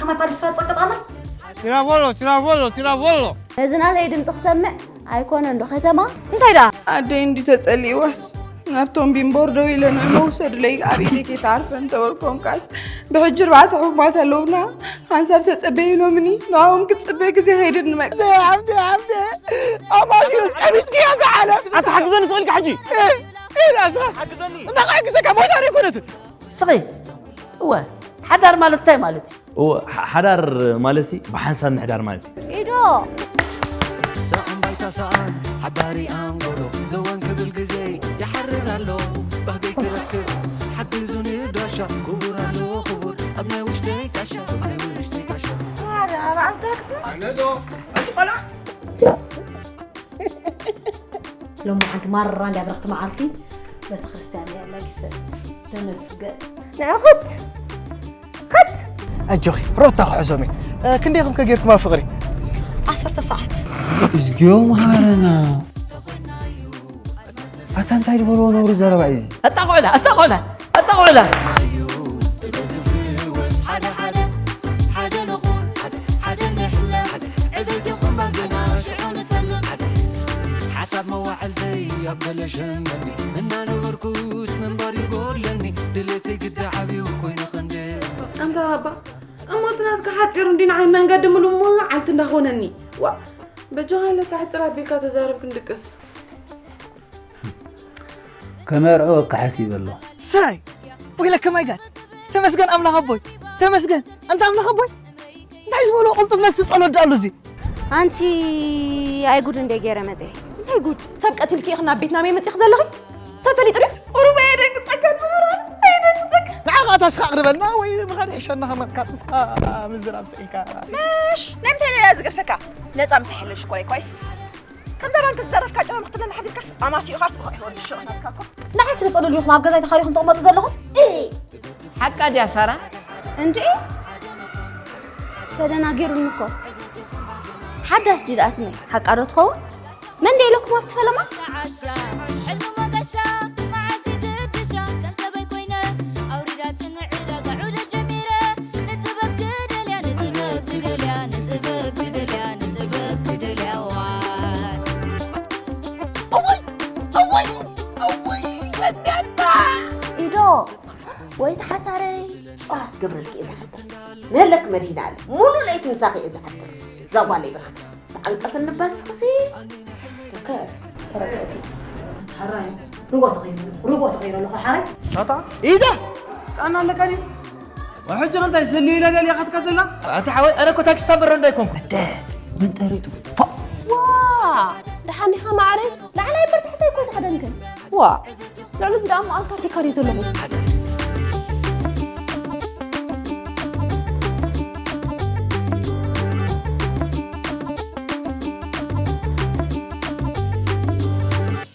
ማይ ፓሊስትራ ትጸቅጥ ኣላ። Tira bollo, tira bollo, tira bollo. ነዚ ናተይ ድምፂ ክሰምዕ ኣይኮነ እንዶ ከተማ እንታይ ደኣ ኣደይ እንዲ ተጸሊእዋስ ናብቶም ቢምቦር ደው ኢለ ንዕሞ ውሰዱለይ ኣብ ኢደይ ከይተዓርፈ እንተበልኮም ከኣስ ብሕጂ ኣርባዕተ ሕሙማት ኣለውና ሓንሳብ ተጸበይ ኢሎምኒ ንዕኦም ክጽበ ግዜ ከይድኒ መ ዓብዲ ዓብዲ ኣማስዮስ ቀሚስክያ ዝዓለ ኣታ ሓግዘኒ ስቕ ኢልካ ሕጂ ኢላሳስ እንታ ክሕግዘካ ሞይታ ኣይኮነትን ስኺ እወ ሓዳር ማለት እንታይ ማለት እዩ እወ ሓ- ሓዳር ማለት ሲ ብሓንሳብ ምሕዳር ማለት እዩ ኢዶ ሳእን ባይታ ሳእን ሓባሪ ኣንጎሎ ዘወን ክብል ግዜ ይሓርር ኣሎ ባህገይ ክረክብ ሓግዙኒ ዳሻ ክቡር ኣሎ ክቡር ኣብ ናይ ውሽጠይ ጋሻ ኣብ ናይ ውሽጠይ ጋሻ ሳራ በዓል ታክሲ ሎማዓንቲ ማራ እንድያ ብረኽቲ መዓልቲ ቤተክርስትያን እያ ለጊሰ ተመስገን ንዕኽት ኽት ኣጆኺ ሮታ ክሕዞም እየ ክንደይ ኢኹም ከ ጌርኩም ኣብ ፍቕሪ ዓሰርተ ሰዓት እዝግዮ መሃረና ኣታ እንታይ ዝበልዎ ነውሪ ዘረባ እዩ ኣታ ቆላ ኣታ ቆላ ኣታ ቆላ ሓሳብ መዋዕልተይ ኣብ ገለ ሸመኒ እናነበርኩስ ምንባር ይጎድለኒ ድሌተይ ግዲ ዓብዩ ኮይኑ ክንድር ኣንታ ባባ እሞ እቲ ናትካ ሓፂሩ እንዲ ንዓይ መንገዲ ምሉእ መዓልቲ እንዳኾነኒ ዋ በጃኻ ኢለካ ሕፅር ኣቢልካ ተዛረብ ክንድቅስ ከመርዕወካ ሓሲበ ኣለኹ። ሳይ ወይለከ ማይ ጋድ ተመስገን ኣምላኽ ኣቦይ ተመስገን ኣንታ ኣምላኽ ኣቦይ እንታይ ዝበሎ ቅልጡፍ ነፍሲ ጸሎት ዳኣሉ እዚ ኣንቲ ኣይጉድ እንደ ገይረ መፀ እንታይ ጉድ ሰብ ቀቲልኪ ኢኺ ናብ ቤትና መይ መፂኺ ዘለኺ ሰብ ፈሊጡ ድዩ ቁሩብ ኣየደንግፀካ ብብርሃን ኣየደንግፀካ ንዓኻ ታስኻ ኣቕርበልና ወይ ብኻሊእ ሕሸና ከመልካት ንስኻ ምዝራብ ስኢልካ ምሽ ናይ ምንታይ ነዳ ዝገድፈካ ነፃ ምሳሕ የለን ሽኮረይ ኳይስ ከምዛ ባንክ ዝዘረፍካ ጭራ ምክትለና ሓዲርካስ ኣማሲኡኻስ ብኸ ይወድሾ ናትካ እኮ ንዓይ ትነፀሉ ዲኹም ኣብ ገዛይ ተኻሪኹም ትቕመጡ ዘለኹም ሓቃ ድያ ሳራ እንድዒ ተደናጊሩኒ እኮ ሓዳስ ድዩ ደኣ ስመይ ሓቃ ዶ ትኸውን መን ደይለኩም ኣብቲ ፈለማ ዓሻ ሕልሚ መገሻ መዓስ ይትድሻ ከም ሰበይ ኮይነ ኣውሪዳትኒ ዕዳጋ ዑደ ጀሚረ ንጥበብ ክደልያ ንጥበብ ክደልያ ንጥበብ ክደልያ ንጥበብ ክደልያ ዋይ እውይ እውይ እውይ በኒያታ ኢዶ ወይ ተሓሳረይ ጸዋት ገብረልኪ እየ ዝሓድር ምህለክ መድሂና ኣለ ሙሉ ለይቲ ምሳኺ እየ ዝሓድር እዛ ጓለይ ብርኽቲ ተዓንቀፍኒ ባስኽሲ ከ ተረፈኪ ሓራይ ርጎ ተኸይሩ ርጎ ተኸይሩ ኣለኹ ሓራይ ኢዳ ጣና ኣለካ ድዩ ሕጂ እንታይ ሰልዩ ኢለ ደልያ ካትካ ዘላ ኣታ ሓወይ ኣነ እኮ ታክሲ ታበረ እንዳይኮንኩ ምን ጠሪጡ ዋ ደሓን ዲኻ ማዓረይ ላዕላይ እምበር ታሕታይ እኮ ተኸደንክን ዋ ልዕሊ እዚ ደኣ መኣልካ ሪካርዮ ዘለኹ